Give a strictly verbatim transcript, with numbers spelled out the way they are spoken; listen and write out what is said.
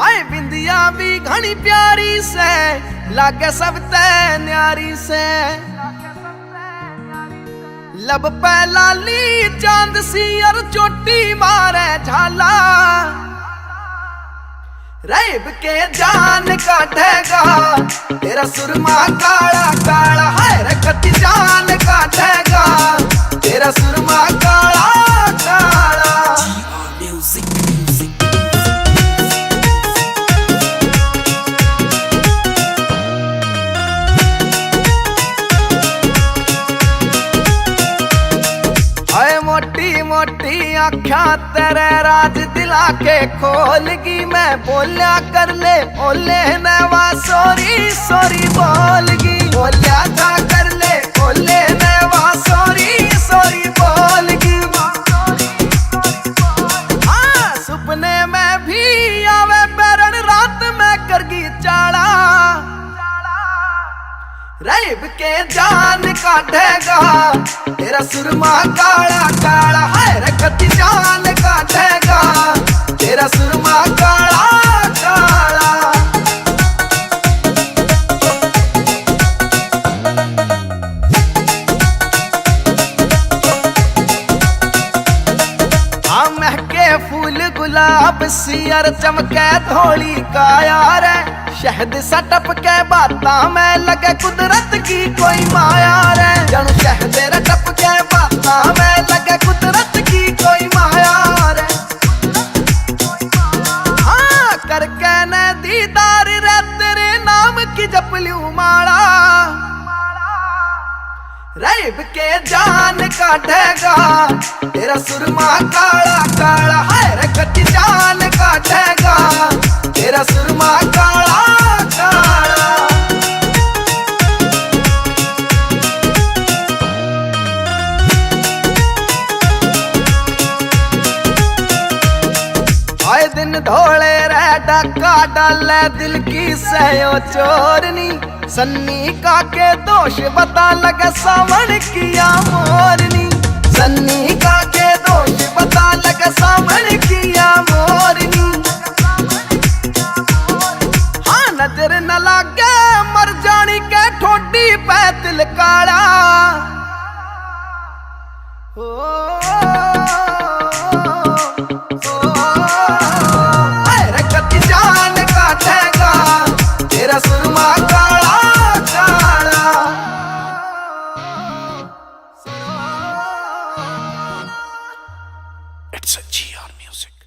हाय बिंदिया भी घणी प्यारी से, लागे सब तै न्यारी से। लब पे लाली चांद सी और चोटी मारे झाला। रैब के जान काटेगा तेरा सुरमा काला काला, हाय रे कति जान काटेगा तेरा सुरमा काला काला। हाय मोटी मोटी आँख्या तेरे राज दिला के खोलगी। मैं बोल्या कर ले ओले ने वा सॉरी सॉरी बोलगी। बोल्या था कर ले ओले ने वा सॉरी सॉरी बोलगी। हाँ, सुपने में भी आवे बैरण रात में करगी चाला। रैब के जान काटेगा तेरा सुरमा काला काला, हाय रे कति जान काटेगा तेरा सुरमा काला काला। हाँ महके फूल गुलाब सी और चमके धोली काया रे। शहद सा टपके बातां में लगे कुदरत की कोई माया रे। जणु शहद रे टपके बातां में लगे कुदरत की कोई माया रे। हाँ करके ने दीदार रे तेरे नाम की जप ल्यूं माला। रैब के जान काटेगा तेरा सुरमा काला काला, हाय रे कति जान काटेगा तेरा सुरमा काला काला। आए दिन धोले रे डाका डाले दिल की सयो चोरनी। सन्नी का के दोष बता लगे सावण किया मोरनी। सन्नी का के दोष बता लगे सावण किया मोरनी। हाँ नजर न लागे मर जानी के ठोडी पे तिल काला। ओ, ओ, ओ, अरे कति जान काटेगा तेरा सुरमा काला काला। It's a G R music.